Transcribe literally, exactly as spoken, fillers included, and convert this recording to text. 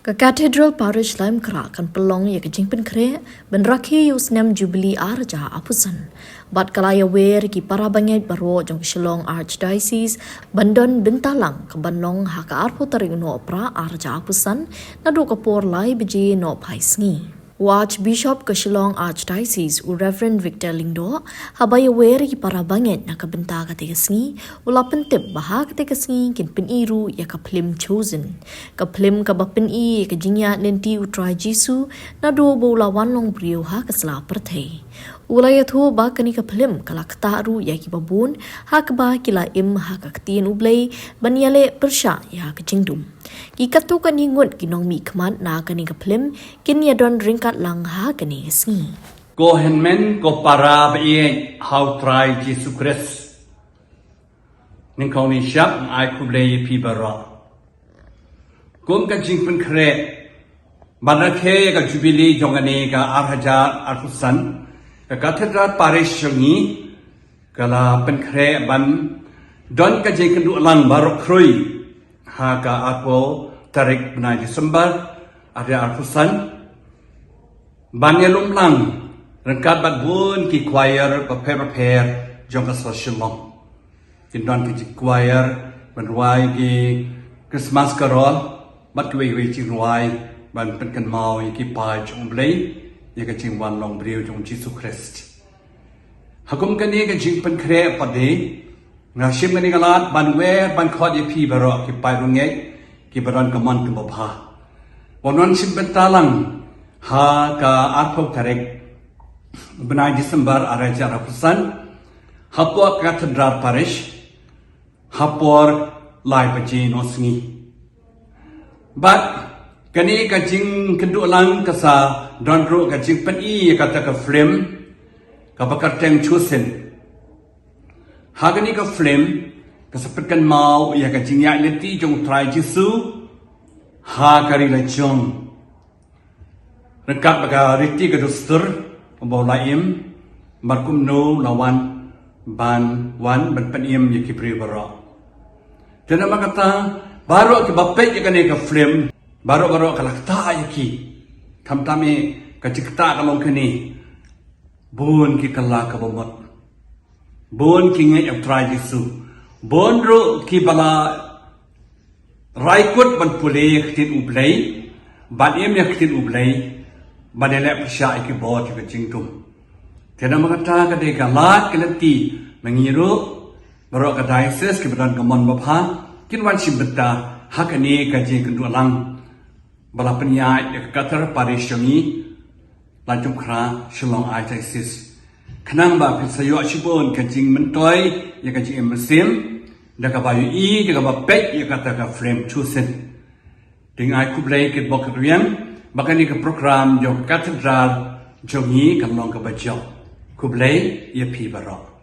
Ka Cathedral Parish Laitumkhrah kan pynlong ïa ka jingpynkhreh ban rakhe ïa u snem Jubilee ar hajar arphew san. Bad ka la ïawer ïa ki para bangeit baroh jong ka Shillong Archdiocese ban don bynta lang kaban long ha ka arphew tarik u Nohprah ar hajar arphew san, naduh ka por lai baje nohphai sngi. U Archbishop ka Shillong Archdiocese, u Reverend Victor Lyngdoh, haba ïawer ïa ki para bangeit na ka bynta kata ka sngi, u la pyntip ba ha kata ka sngi kin pyni ruh ïa ka phlim Chosen. Ka phlim kaba pyni ïa ka jingïaid lynti u Trai Jisu naduh ba u la wan long briew ha ka sla pyrthei. U la ïathuh ba kane ka phlim ka la ktah ruh ïa kiba bun ha kaba ki la im ha ka ktien U Blei ban ïaleh pyrshah ïa ka jingdum. Ki katto katne ngut ki nongmihkhmat na kane ka phlim kin ïadon ryngkat lang ha kane ka sngi. Ko hynmen ko para ba ïeit ha u Trai Jisu Khrist. Nyngkong nyngshap nga ai khublei ïa phi baroh. Kum ka jingpynkhreh ban rakhe ïa ka Jubilee jong kane ka ar hajar arphew san, ka Cathedral Parish jong ngi ka la pynkhreh ban don ka jingkynduh lang baroh khrui ha ka arphew tarik bnai December ar hajar arphew san, ban ïalum lang ryngkat bad bun ki choir bapher bapher jong ka sor Shillong. Kin don ki choir ban rwai ki Christmas carol bad kiwei kiwei jingrwai ban pynkynmaw ïa ki paid jong U Blei ïa ka jingwan long briew jong Jisu Khrist. Ha kum kane ka jingpynkhreh pat de, nga shim kane ka lad ban wer ban khot ïa phi baroh ki paid bangeit kiba don ka mon kaba bha, ban wan shim bynta lang ha ka arphew tarik bnai December ar hajar arphew san, hapoh Cathedral Parish, ha por lai baje noh sngi. Bad kane ka jingkynduh lang ka sa don ruh ka jingpyni ïa kata ka phlim kaba kyrteng Chosen. Ha kane ka phlim ka sa pynkynmaw ïa ka jingïaid lynti jong u Trai Jisu ha ka ri la jong, ryngkat bad ka riti ka dustur ba u la im, bad kumno u la wan ban wan ban pynim ïa ki briew baroh. Te namar kata, baroh kiba peit ïa kane ka phlim, baroh baroh ka la ktah ïa ki. Khamtam eh ka jingktah ka long kane: bun ki kylla ka bamut, bun ki ngeit ïa u Trai Jisu, bun ruh kiba la rai kut ban pule ïa ka ktien U Blei, ban im ïa ka ktien U Blei, ban ïaleh pyrshah ïa ki bor jong ka jingdum. Te namar kata ka dei ka lad ka lynti ba ngi ruh baroh ka diocese kiba don ka mon babha kin wan shim bynta ha kane ka jingkynduh lang ba la pynïaid da ka Cathedral Parish jong ngi, Laitumkhrah, Shillong Archdiocese, khnang ba phin sa ïoh shibun ka jingmyntoi ïa ka jingim mynsiem da kaba ïohi, da kaba peit ïa kata ka phlim Chosen. Te nga ai khublei kitbok kitrwiang ba kane ka program jong ka Cathedral jong ngi kan long kaba jop. Khublei ïa phi baroh.